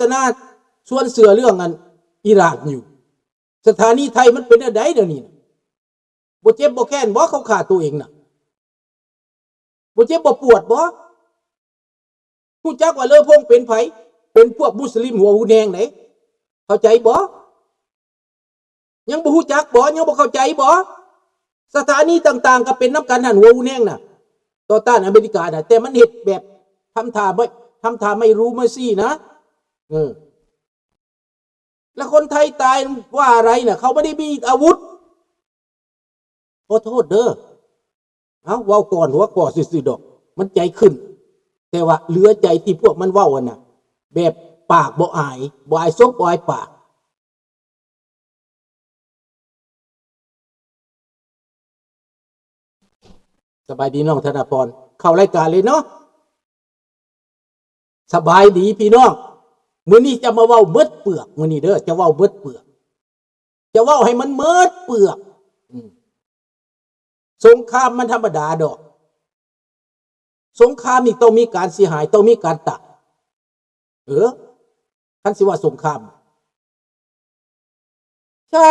ສະນາຊວນເຊື່ອເລື່ອງອັນອີຣານຢູ່. ສະຖານີໄທມັນເປັນແນວໃດດຽວນີ້ນະ? ບໍ່ເຈັບບໍ່ແຄ້ນບໍ່ ເຂົາຂ້າໂຕເອງນະ? ບໍ່ເຈັບບໍ່ປວດບໍ່? ຮູ້ຈັກວ່າເລີພົງເປັນໃຜ? ເປັນພວກມຸສລິມຫົວຮຸນແຮງເດ້. ເຂົ້າໃຈບໍ່? ຍັງບໍ່ຮູ້ຈັກບໍ່? ຍັງບໍ່ເຂົ້າໃຈບໍ່? ສະຖານີຕ່າງໆກໍເປັນນຳກັນຫັ້ນ ຫົວຮຸນແຮງນະ ຕໍ່ຕ້ານອາເມລິການະ, ແຕ່ມັນເຮັດແບບທຳທ່າໄມ່ ທຳທ່າໄມ່ຮູ້ໄມ່ຊີ້ນະ. ເອີ ແລ້ວຄົນໄທຕາຍວ່າອະໄລນະ? ເຂົາບໍ່ໄດ້ມີອາວຸດ. ຂໍໂທດເດີ ເອົ້າ ເວົ້າກ່ອນຫົວຂໍ້ຊື່ໆດອກ ມັນໃຈຂຶ້ນ, ແຕ່ວ່າເຫຼືອໃຈທີ່ພວກມັນເວົ້າຫັ້ນນະ ແບບປາກບໍ່ອາຍ ບໍ່ອາຍສົບ ບໍ່ອາຍປາກ. ສະບາຍດີນ້ອງທະນະພອນ ເຂົ້າລາຍການເລີຍເນາະ. ສະບາຍດີພີ່ນ້ອງ, ມື້ນີ້ຈະມາເວົ້າເໝິດເປືອກ ມື້ນີ້ເດີ ຈະເວົ້າເໝິດເປືອກ ຈະເວົ້າໃຫ້ມັນເໝິດເປືອກ. ອືມ ສົງຄາມມັນທຳມະດາດອກ, ສົງຄາມນີ້ຕ້ອງມີການເສຍຫາຍ ຕ້ອງມີການຕາຍ. ເອີ ຄັນຊິວ່າສົງຄາມ ໃຊ່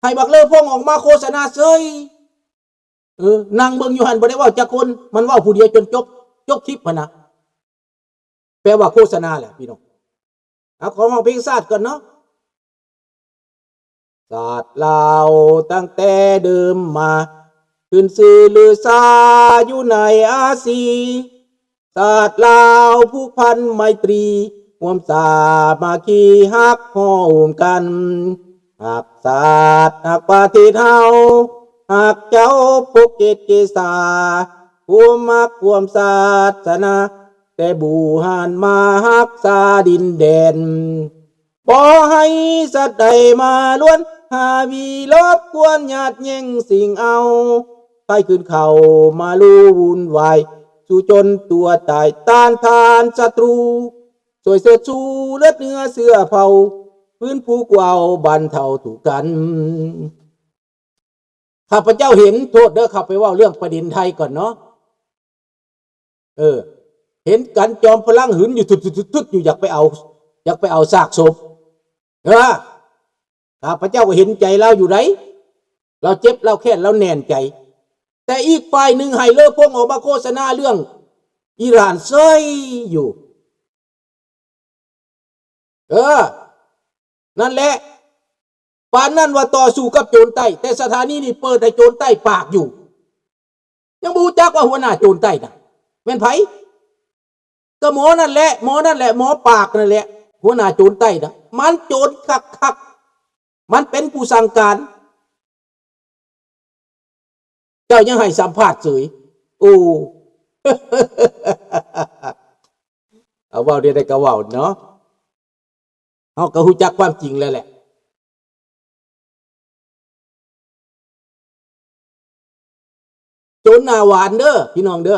ໃຫ້ບັກເລີພົງອອກມາໂຄສະນາເສີຍ. ເອີ ນັ່ງເບິ່ງຢູ່ຫັ້ນ ບໍ່ໄດ້ເວົ້າຈັກຄົນ, ມັນເວົ້າຜູ້ດຽວຈົນຈົບ ຈົບຄລິບຫັ້ນນະ. ແປວ່າໂຄສະນາແຫຼະພີ່ນ້ອງ. ເອົາ ຂໍຮ້ອງເພງຊາດກ່ອນເນາະ. ຊາດລາວຕັ້ງແຕ່ເດີມມາ ຂຶ້ນຊື່ລືຊາຢູ່ໃນອາຊີ. ຊາດລາວຜູກພັນໄມຕີ ຮ່ວມສາມັກຄີຮັກຮ່ວມກັນ, ຮັກຊາດຮັກປະເທດເຮົາ ຮັກເຈົ້າປົກເກດເກສາ ຮ່ວມຮັກຮ່ວມສາສະໜາ ແຕ່ບູຮານມາຮັກສາດິນແດນ. ບໍ່ໃຫ້ສັດໃດມາລວນ ຫາວີລົບກວນຍາດແຍ່ງຊິງເອົາ, ໃຜຂຶ້ນເຂົ້າມາລຸວຸ່ນວາຍ ສູ້ຈົນຕົວຕາຍຕ້ານທານສັດຕູ, ຊ່ວຍເຊີດຊູເລືອດເນື້ອເຊື້ອເຜົ່າ ຟື້ນຟູກວາວບັນເທົາທຸກກັນ. ຂ້າພະເຈົ້າເຫັນ ໂທດເດີ ຂ້າໄປເວົ້າເລື່ອງປະເດັນໄທກ່ອນເນາະ. ເອີ ເຫັນກັນຈອມພະລັງຫຶນຢູ່ ທຸດໆໆໆ ຢູ່ ຢາກໄປເອົາ ຢາກໄປເອົາຊາກສົບ. ເອີ ຂ້າພະເຈົ້າກໍເຫັນໃຈລາວຢູ່ໃດ໋ ລາວເຈັບ ລາວແຄ້ນ ລາວແໜ້ນໃຈ. ແຕ່ອີກຝ່າຍໜຶ່ງໃຫ້ເລີພົງອອກມາໂຄສະນາເລື່ອງອີຣານເສີຍຢູ່. ເອີ ນັ້ນແຫຼະ ປານນັ້ນວ່າຕໍ່ສູ້ກັບໂຈນໃຕ້, ແຕ່ສະຖານີນີ້ເປີດໃຫ້ໂຈນໃຕ້ປາກຢູ່. ຍັງບໍ່ຮູ້ຈັກວ່າຫົວໜ້າໂຈນໃຕ້ນະແມ່ນໃຜ? ກໍໝໍນັ້ນແຫຼະ ໝໍນັ້ນແຫຼະ ໝໍປາກນັ້ນແຫຼະ ຫົວໜ້າໂຈນໃຕ້ນະ. ມັນໂຈນຄັກໆ ມັນເປັນຜູ້ສັ່ງການ. ເຈົ້າຍັງໃຫ້ສຳພາດເສີຍ. ໂອ້ ເອົາ ເວົ້າແນວໃດກໍເວົ້າເນາະ, ເຮົາກໍຮູ້ຈັກຄວາມຈິງແລ້ວແຫຼະ. ໂຈນໜ້າຫວານເດີພີ່ນ້ອງເດີ,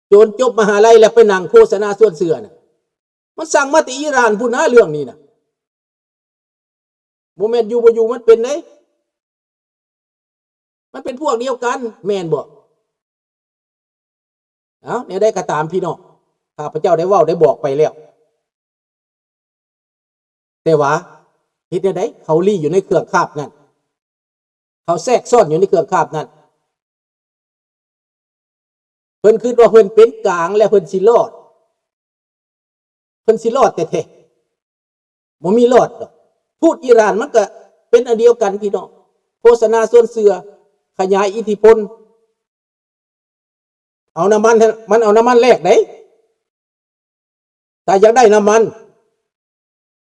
ໂຈນຈົບມະຫາໄລແລ້ວໄປນັ່ງໂຄສະນາຊວນເຊື່ອນະ. ມັນສັ່ງມາແຕ່ອີຣານພຸ້ນນະເລື່ອງນີ້ນະ. ບໍ່ແມ່ນຢູ່ບໍ່ຢູ່ ມັນເປັນເດ້. ມັນເປັນພວກດຽວກັນ ແມ່ນບໍ່? ເອົ້າ ແນວໃດກໍຕາມພີ່ນ້ອງ, ຂ້າພະເຈົ້າໄດ້ເວົ້າໄດ້ບອກໄປແລ້ວ. ແຕ່ວ່າເຮັດແນວໃດ? ເຂົາລີ້ຢູ່ໃນເຄື່ອງຄາບນັ້ນ, ເຂົາແຊກຊ້ອນຢູ່ໃນເຄື່ອງຄາບນັ້ນ. ເພິ່ນຄິດວ່າເພິ່ນເປັນກາງແລ້ວເພິ່ນຊິລອດ, ເພິ່ນຊິລອດແທ້ໆ? ບໍ່ມີລອດດອກ. ທູດອີຣານມັນກະເປັນອັນດຽວກັນພີ່ນ້ອງ, ໂຄສະນາຊວນເຊື່ອ, ຂະຫຍາຍອິດທິພົນ. ເອົານ້ຳມັນ, ມັນເອົານ້ຳມັນແລກເດ້ ຖ້າຢາກໄດ້ນ້ຳມັນ.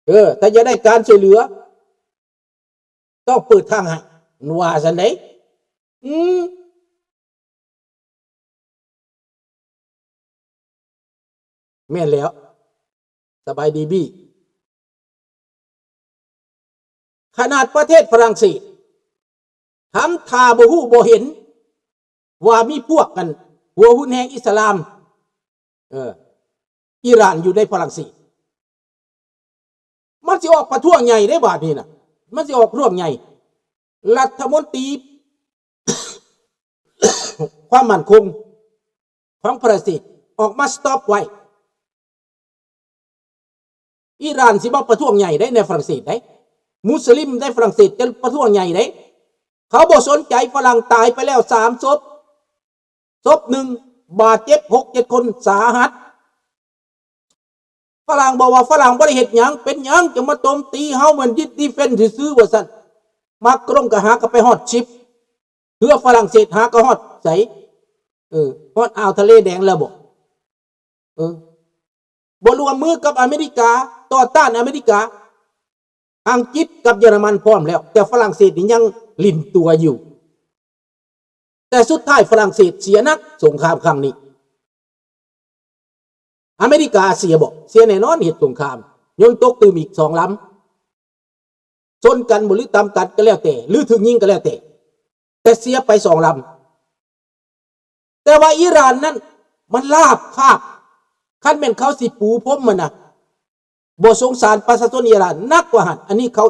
ເອີ ຖ້າຢາກໄດ້ການຊ່ວຍເຫຼືອ ຕ້ອງເປີດທາງໃຫ້, ວ່າຊັ້ນເດ້. ອືມ ແມ່ນແລ້ວ. ສະບາຍດີບີ. ຂະໜາດປະເທດຝຣັ່ງເສດ ທຳທ່າບໍ່ຮູ້ບໍ່ເຫັນວ່າມີພວກກັນ ຫົວຮຸນແຮງອິດສະລາມ ເອີ ອີຣານຢູ່ໃນຝຣັ່ງເສດ. ມັນຊິອອກປະທ້ວງໃຫຍ່ເດ້ບາດນີ້ນະ, ມັນຊິອອກປະທ້ວງໃຫຍ່. ລັດຖະມົນຕີ ຄວາມໝັ້ນຄົງຂອງຝຣັ່ງເສດອອກມາສະຕັອບໄວ້. ອີຣານຊິມາປະທ້ວງໃຫຍ່ໃດ ໃນຝຣັ່ງເສດໃດ ມຸສລິມໃນຝຣັ່ງເສດຈະປະທ້ວງໃຫຍ່ໃດ. ເຂົາບໍ່ສົນໃຈ ຝຣັ່ງຕາຍໄປແລ້ວສາມສົບ ສົບໜຶ່ງ ບາດເຈັບຫົກເຈັດຄົນສາຫັດ. ຝຣັ່ງບອກວ່າຝຣັ່ງບໍ່ໄດ້ເຮັດຫຍັງ ເປັນຫຍັງຈະມາໂຈມຕີເຮົາ ແມ່ນດິດດີເຟນຊື່ໆ ວ່າຊັ້ນ. ມາກຣົງກໍຫາກໍໄປຮອດຊິບ ເຮືອຝຣັ່ງເສດຫາກໍຮອດໃສ? ເອີ ຮອດອ່າວທະເລແດງແລ້ວບໍ? ເອີ ບໍ່ຮ່ວມມືກັບອາເມລິກາ ຕໍ່ຕ້ານອາເມລິກາ. ອັງກິດກັບເຢຍລະມັນພ້ອມແລ້ວ ແຕ່ຝຣັ່ງເສດນີ້ຍັງຫຼິ້ນຕົວຢູ່. ແຕ່ສຸດທ້າຍຝຣັ່ງເສດເສຍໜັກສົງຄາມຄັ້ງນີ້. ອາເມລິກາເສຍບໍ? ເສຍແນ່ນອນ ເຮັດສົງຄາມ ຍົນຕົກຕື່ມອີກສອງລຳ ຊົນກັນບໍ ຫຼືຕຳກັນກໍແລ້ວແຕ່ ຫຼືຖືກຍິງກໍແລ້ວແຕ່ ແຕ່ເສຍໄປສອງລຳ. ແຕ່ວ່າອີຣານນັ້ນມັນລາບຄາບ ຄັນແມ່ນເຂົາຊິປູພົມຫັ້ນນະ ບໍ່ສົງສານປະຊາຊົນອີຣານໜັກກວ່າຫັ້ນ. ອັນນີ້ເຂົາ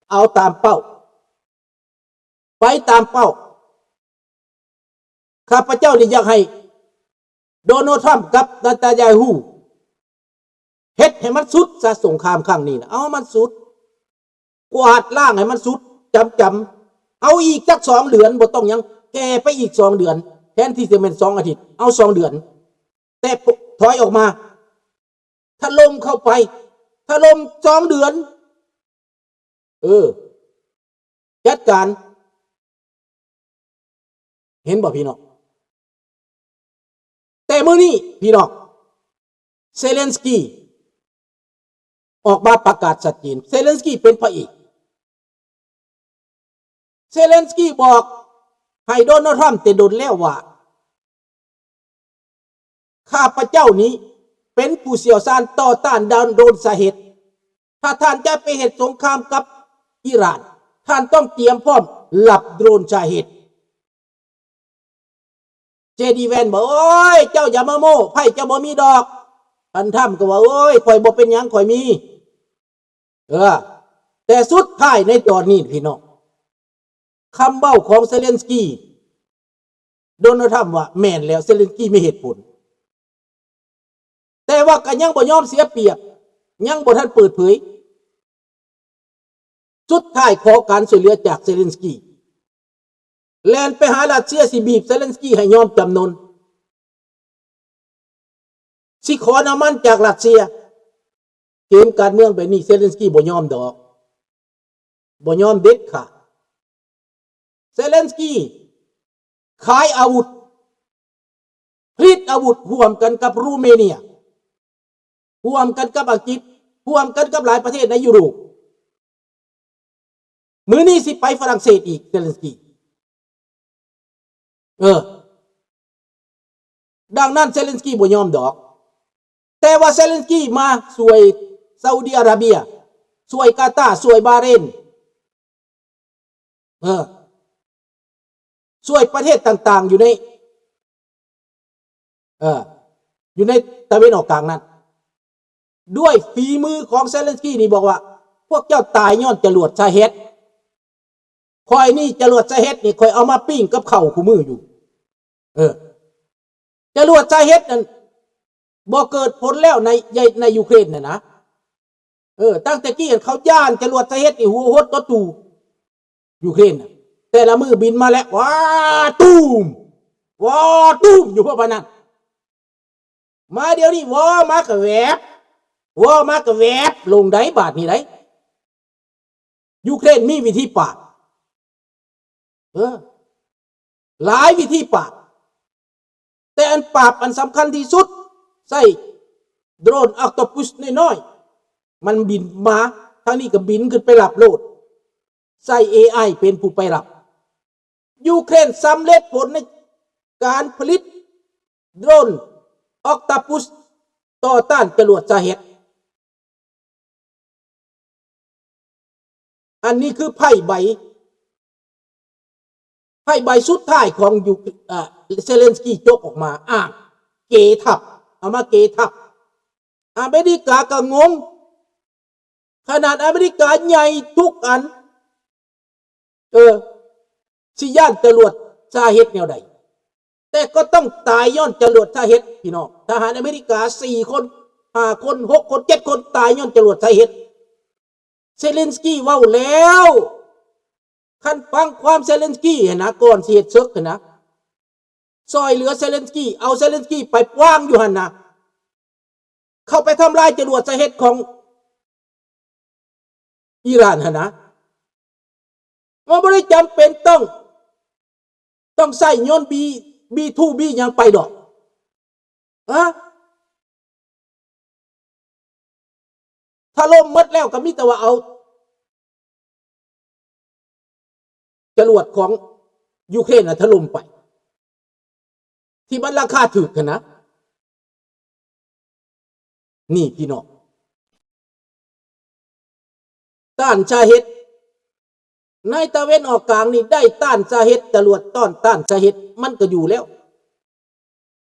ເອົາຕາມເປົ້າ ໄປຕາມເປົ້າ. ຂ້າພະເຈົ້ານີ້ຢາກໃຫ້ໂດນັລ ທຣຳ ກັບ ນະຕານຍາຮູ້ ເຮັດໃຫ້ມັນສຸດຊະ ສົງຄາມຄັ້ງນີ້ນະ ເອົາໃຫ້ມັນສຸດ ກວາດລ້າງໃຫ້ມັນສຸດ ຈຳໆ ເອົາອີກຈັກສອງເດືອນ ບໍ່ຕ້ອງຫຍັງ ແກ່ໄປອີກສອງເດືອນ ແທນທີ່ຈະແມ່ນສອງອາທິດ ເອົາສອງເດືອນ ແຕ່ຖອຍອອກມາ ຖະຫຼົ່ມເຂົ້າໄປ ຖະຫຼົ່ມສອງເດືອນ ເອີ ຈັດການ ເຫັນບໍ່ພີ່ນ້ອງ? ແຕ່ມື້ນີ້ພີ່ນ້ອງ ເຊເລັນສກີອອກມາປະກາດຊັດເຈນ ເຊເລັນສກີເປັນພະເອກ ເຊເລັນສກີບອກໃຫ້ໂດນັລ ທຣຳ ແຕ່ດົນແລ້ວວ່າ ຂ້າພະເຈົ້ານີ້ເປັນຜູ້ຊ່ຽວຊານຕໍ່ຕ້ານດາວໂດຣນຊາເຮັດ. ຖ້າທ່ານຈະໄປເຮັດສົງຄາມກັບອີຣານ, ທ່ານຕ້ອງຕຽມພ້ອມຮັບໂດຣນຊາເຮັດ. ເຈດີແວນບອກ, ໂອ້ຍ, ເຈົ້າຢ່າມາໂມ້, ໄພ້ເຈົ້າບໍ່ມີດອກ. ທ່ານທຣຳກໍວ່າ, ໂອ້ຍ, ຂ້ອຍບໍ່ເປັນຫຍັງ, ຂ້ອຍມີ. ເອີ ແຕ່ສຸດທ້າຍໃນຕອນນີ້ພີ່ນ້ອງ ຄຳເວົ້າຂອງເຊເລັນສກີ ໂດນັລ ທຣຳ ວ່າແມ່ນແລ້ວ ເຊເລັນສກີມີເຫດຜົນ ແຕ່ວ່າກໍຍັງບໍ່ຍອມເສຍປຽບ ຍັງບໍ່ທັນເປີດເຜີຍ ສຸດທ້າຍຂໍການຊ່ວຍເຫຼືອຈາກເຊເລັນສກີ ແລ່ນໄປຫາຣັດເຊຍ ຊິບີບເຊເລັນສກີໃຫ້ຍອມຈຳນົນ ຊິຂໍນ້ຳມັນຈາກຣັດເຊຍ. ເກມການເມືອງແບບນີ້ ເຊເລັນສກີບໍ່ຍອມດອກ ບໍ່ຍອມເດັດຂາດ. ເຊເລັນສກີຂາຍອາວຸດ ຜະລິດອາວຸດຮ່ວມກັນກັບໂຣເມເນຍ ຮ່ວມກັນກັບອັງກິດ ຮ່ວມກັນກັບຫຼາຍປະເທດໃນຢູໂຣບ. ມື້ນີ້ຊິໄປຝຣັ່ງເສດອີກ ເຊເລັນສກີ. ເອີ ດັ່ງນັ້ນເຊເລັນສກີບໍ່ຍອມດອກ ແຕ່ວ່າເຊເລັນສກີມາຊ່ວຍຊາອຸດີອາຣາເບຍ ຊ່ວຍກາຕາ ຊ່ວຍບາເຣນ ເອີ ຊ່ວຍປະເທດຕ່າງໆຢູ່ໃນ ເອີ ຢູ່ໃນຕາເວັນອອກກາງນັ້ນ ດ້ວຍຝີມືຂອງເຊເລັນສກີນີ້ບອກວ່າ ພວກເຈົ້າຕາຍຍ້ອນຈະຫຼວດຊາເຮັດ ຂ້ອຍນີ້ຈະຫຼວດຊາເຮັດນີ້ ຂ້ອຍເອົາມາປີ້ງກັບເຂົ້າຄູ່ມື້ຢູ່. ເອີ ຈະຫຼວດຊາເຮັດນັ້ນບໍ່ເກີດຜົນແລ້ວໃນ ໃນ ໃນຢູເຄຣນນັ້ນນະ. ເອີ ຕັ້ງແຕ່ກີ້ເຂົາຢ້ານຈະຫຼວດຊາເຮັດນີ້ ຫົວຫົດຕົວຕູ ຢູເຄຣນນະ ແຕ່ລະມື້ບິນມາແລ້ວ ວ້າ ຕູມ ວ້າ ຕູມ ຢູ່ພວກປານນັ້ນ. ມາດຽວນີ້ ວໍມາກະແວບ ວໍມາກະແວບ ລົງໄດ໋ບາດນີ້ໄດ໋. ຢູເຄຣນມີວິທີປາບ ເອີ ຫຼາຍວິທີປາບ ແຕ່ອັນປາບອັນສຳຄັນທີ່ສຸດ ໃຊ້ໂດຣນອອກໂຕປຸສນ້ອຍໆ ມັນບິນມາທາງນີ້ກໍບິນຂຶ້ນໄປຮັບໂລດ ໃຊ້ເອໄອເປັນຜູ້ໄປຮັບ. ຢູເຄຣນສຳເລັດຜົນໃນການຜະລິດໂດຣນອອກໂຕປຸສຕໍ່ຕ້ານຈະຫຼວດຊາເຮັດ. ອັນນີ້ຄືໄພ້ໃບ ໄພ້ໃບສຸດທ້າຍຂອງຢູ ເອີ ເຊເລັນສກີຈົກອອກມາ ອ້າງເກທັບ ເອົາມາເກທັບ. ອາເມລິກາກໍງົງ ຂະໜາດອາເມລິກາໃຫຍ່ທຸກອັນ ເອີ ຊິຢ້ານຈະຫຼວດຊາເຮັດແນວໃດ? ແຕ່ກໍຕ້ອງຕາຍຍ້ອນຈະຫຼວດຊາເຮັດ ພີ່ນ້ອງ. ທະຫານອາເມລິກາສີ່ຄົນ ຫ້າຄົນ ຫົກຄົນ ເຈັດຄົນ ຕາຍຍ້ອນຈະຫຼວດສາເຫດ. ເຊເລັນສກີເວົ້າແລ້ວ ຄັນຟັງຄວາມເຊເລັນສກີຫັ້ນນະ ກ່ອນຊິເຮັດເສິກຫັ້ນນະ ຊ່ອຍເຫຼືອເຊເລັນສກີ ເອົາເຊເລັນສກີໄປວາງຢູ່ຫັ້ນນະ ເຂົ້າໄປທຳລາຍຈະຫຼວດສາເຫດຂອງອີຣານຫັ້ນນະ. ມັນບໍ່ໄດ້ຈຳເປັນຕ້ອງ ຕ້ອງໃຊ້ຍົນບີ ບີທູ ບີຫຍັງໄປດອກ. ຮະ? ຖະຫຼົ່ມໝົດແລ້ວກໍມີແຕ່ວ່າເອົາຈະຫຼວດຂອງຢູເຄຣນນະຖະຫຼົ່ມໄປ ທີ່ມັນລາຄາຖືກຫັ້ນນະ. ນີ້ພີ່ນ້ອງ ຕ້ານຊາເຫດ ໃນຕາເວັນອອກກາງນີ້ ໄດ້ຕ້ານຊາເຫດ ຈະຫຼວດຕ້ອນ ຕ້ານຊາເຫດ ມັນກໍຢູ່ແລ້ວ.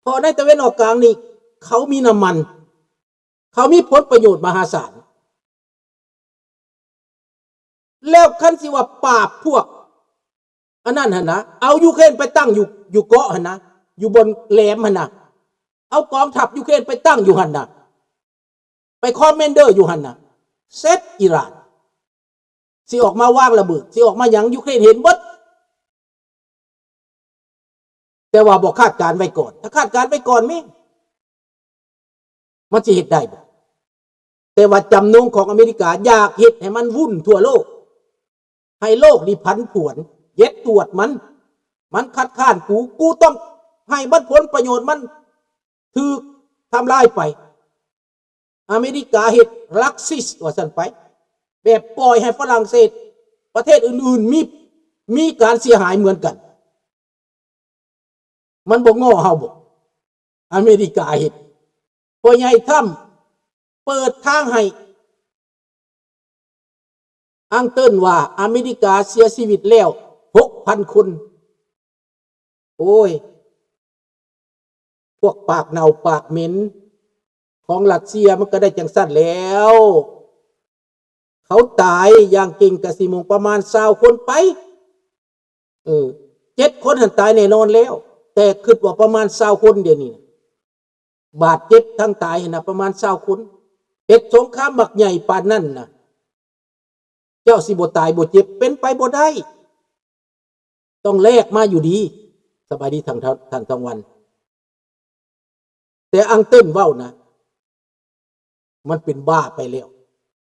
ເພາະໃນຕາເວັນອອກກາງນີ້ ເຂົາມີນ້ຳມັນ ເຂົາມີຜົນປະໂຫຍດມະຫາສານ. ແລ້ວຄັນຊິວ່າປາບພວກອັນນັ້ນຫັ້ນນະ ເອົາຢູເຄຣນໄປຕັ້ງຢູ່ ຢູ່ເກາະຫັ້ນນະ ຢູ່ບ່ອນແຫຼມຫັ້ນນະ ເອົາກອງທັບຢູເຄຣນໄປຕັ້ງຢູ່ຫັ້ນນະ ໄປຄອມມານເດີຢູ່ຫັ້ນນະ ເສັດອີຣານ. ຊິອອກມາວາງລະເບີດ ຊິອອກມາຫຍັງ ຢູເຄຣນເຫັນເບິດ. ແຕ່ວ່າບໍ່ຄາດການໄວ້ກ່ອນ ຖ້າຄາດການໄວ້ກ່ອນແມ່ນ ມັນຊິເຮັດໄດ້ບໍ່? ແຕ່ວ່າຈຳນົງຂອງອາເມລິກາຢາກເຮັດໃຫ້ມັນວຸ່ນທົ່ວໂລກ ໃຫ້ໂລກນີ້ຜັນຜວນ ເຮັດຕວດມັນ ມັນຄັດຄ້ານກູ ກູຕ້ອງໃຫ້ມັນ ຜົນປະໂຫຍດມັນຖືກທຳລາຍໄປ. ອາເມລິກາເຮັດລັກຊິສວ່າຊັ້ນໄປ ແບບປ່ອຍໃຫ້ຝຣັ່ງເສດ ປະເທດອື່ນໆ ມີ ມີການເສຍຫາຍເໝືອນກັນ. ມັນບໍ່ງໍເຮົາບໍ? ອາເມລິກາເຮັດ ພໍ່ໃຫຍ່ທຳເປີດທາງໃຫ້ ອັງເຕີນວ່າອາເມລິກາເສຍຊີວິດແລ້ວຫົກພັນຄົນ. ໂອ້ຍ ພວກປາກເນົ່າປາກເໝັນຂອງຣັດເຊຍມັນກໍໄດ້ຈັ່ງຊັ້ນແລ້ວ. ເຂົາຕາຍຢ່າງເກັ່ງກະຊິໂມງປະມານຊາວຄົນໄປ. ເອີ ເຈັດຄົນຫັ້ນຕາຍແນ່ນອນແລ້ວ ແຕ່ຄິດວ່າປະມານຊາວຄົນດຽວນີ້. ບາດເຈັບທັງຕາຍຫັ້ນນະປະມານຊາວຄົນ. ເຮັດສົງຄາມບັກໃຫຍ່ປານນັ້ນນະ ເຈົ້າຊິບໍ່ຕາຍບໍ່ເຈັບ ເປັນໄປບໍ່ໄດ້. ຕ້ອງແລກມາຢູ່ດີ. ສະບາຍດີທ່ານ ທ່ານທອງວັນ. ແຕ່ອັງເຕີນເວົ້ານະ ມັນເປັນບ້າໄປແລ້ວ.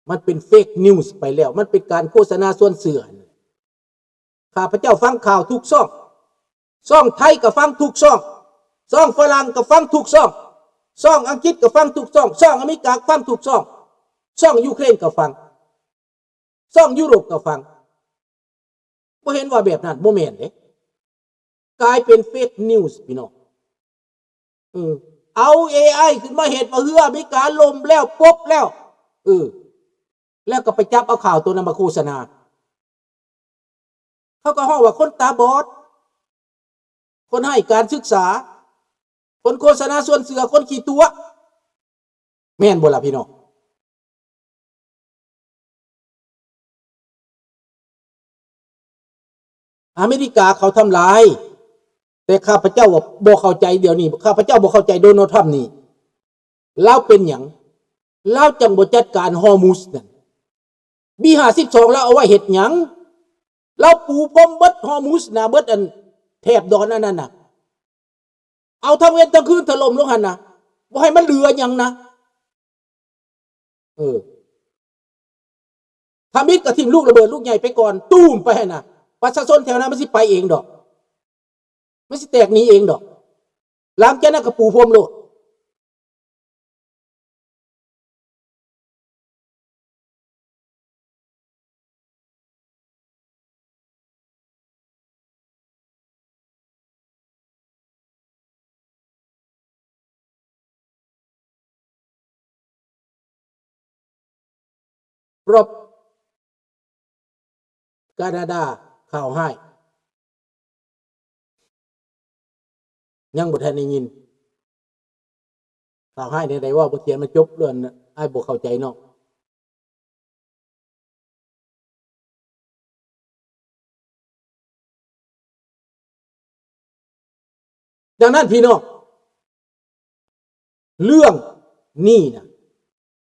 ມັນເປັນເຟກນິວໄປແລ້ວ. ມັນເປັນການໂຄສະນາຊວນເຊື່ອ. ຂ້າພະເຈົ້າຟັງຂ່າວທຸກຊ່ອງ. ຊ່ອງໄທກໍຟັງທຸກຊ່ອງ. ຊ່ອງຝຣັ່ງກໍຟັງທຸກຊ່ອງ. ຊ່ອງອັງກິດກໍຟັງທຸກຊ່ອງ. ຊ່ອງອາເມລິກາກໍຟັງທຸກຊ່ອງ. ຊ່ອງຢູເຄຣນກໍຟັງ. ຊ່ອງຢູໂຣບກໍຟັງ. ບໍ່ເຫັນວ່າແບບນັ້ນ ບໍ່ແມ່ນເດ້. ກາຍເປັນເຟກນິວ ພີ່ນ້ອງ. ເອີ ເອົາເອໄອຂຶ້ນມາເຮັດວ່າເຮືອອາເມລິກາລົ້ມແລ້ວ ປົບແລ້ວ. ເອີ ແລ້ວກໍໄປຈັບເອົາຂ່າວໂຕນັ້ນມາໂຄສະນາ. ເຂົາກໍຮ້ອງວ່າຄົນຕາບອດ, ຄົນໄຮ້ການສຶກສາ, ຄົນໂຄສະນາຊວນເຊື່ອ, ຄົນຂີ້ຕົວະ. ແມ່ນບໍ່ລະພີ່ນ້ອງ? ອາເມລິກາເຂົາທຳລາຍ, ແຕ່ຂ້າພະເຈົ້າບໍ່ເຂົ້າໃຈດຽວນີ້, ຂ້າພະເຈົ້າບໍ່ເຂົ້າໃຈໂດນັລທຣຳນີ້. ລາວເປັນຫຍັງ? ລາວຈັ່ງບໍ່ຈັດການຮໍມຸດນັ້ນ. ບີຫ້າສິບສອງລາວເອົາໄວ້ເຮັດຫຍັງ? ລາວປູພົມເບິດຮໍມຸດນະ, ເບິດອັນແຖບດອນອັນນັ້ນນະ. ເອົາທັງເວັນທັງຄືນຖະຫຼົ່ມລົງຫັ້ນນະ, ບໍ່ໃຫ້ມັນເຫຼືອຫຍັງນະ. ເອີ ທຳອິດກໍຖິ້ມລູກລະເບີດລູກໃຫຍ່ໄປກ່ອນ, ຕູມໄປຫັ້ນນະ. ປະຊາຊົນແຖວນັ້ນມັນຊິໄປເອງດອກ, ມັນຊິແຕກໜີເອງດອກ. ຫຼັງຈາກນັ້ນກໍປູພົມໂລດ. ປຣອບການາດາ ຂ່າວຮ້າຍ. ຍັງບໍ່ທັນໄດ້ຍິນ. ຂ່າວຮ້າຍແນວໃດ ເວົ້າບໍ່ທຽນມາຈົບເລື່ອງ ອ້າຍບໍ່ເຂົ້າໃຈນ້ອງ. ດັ່ງນັ້ນພີ່ນ້ອງ, ເລື່ອງນີ້ນະ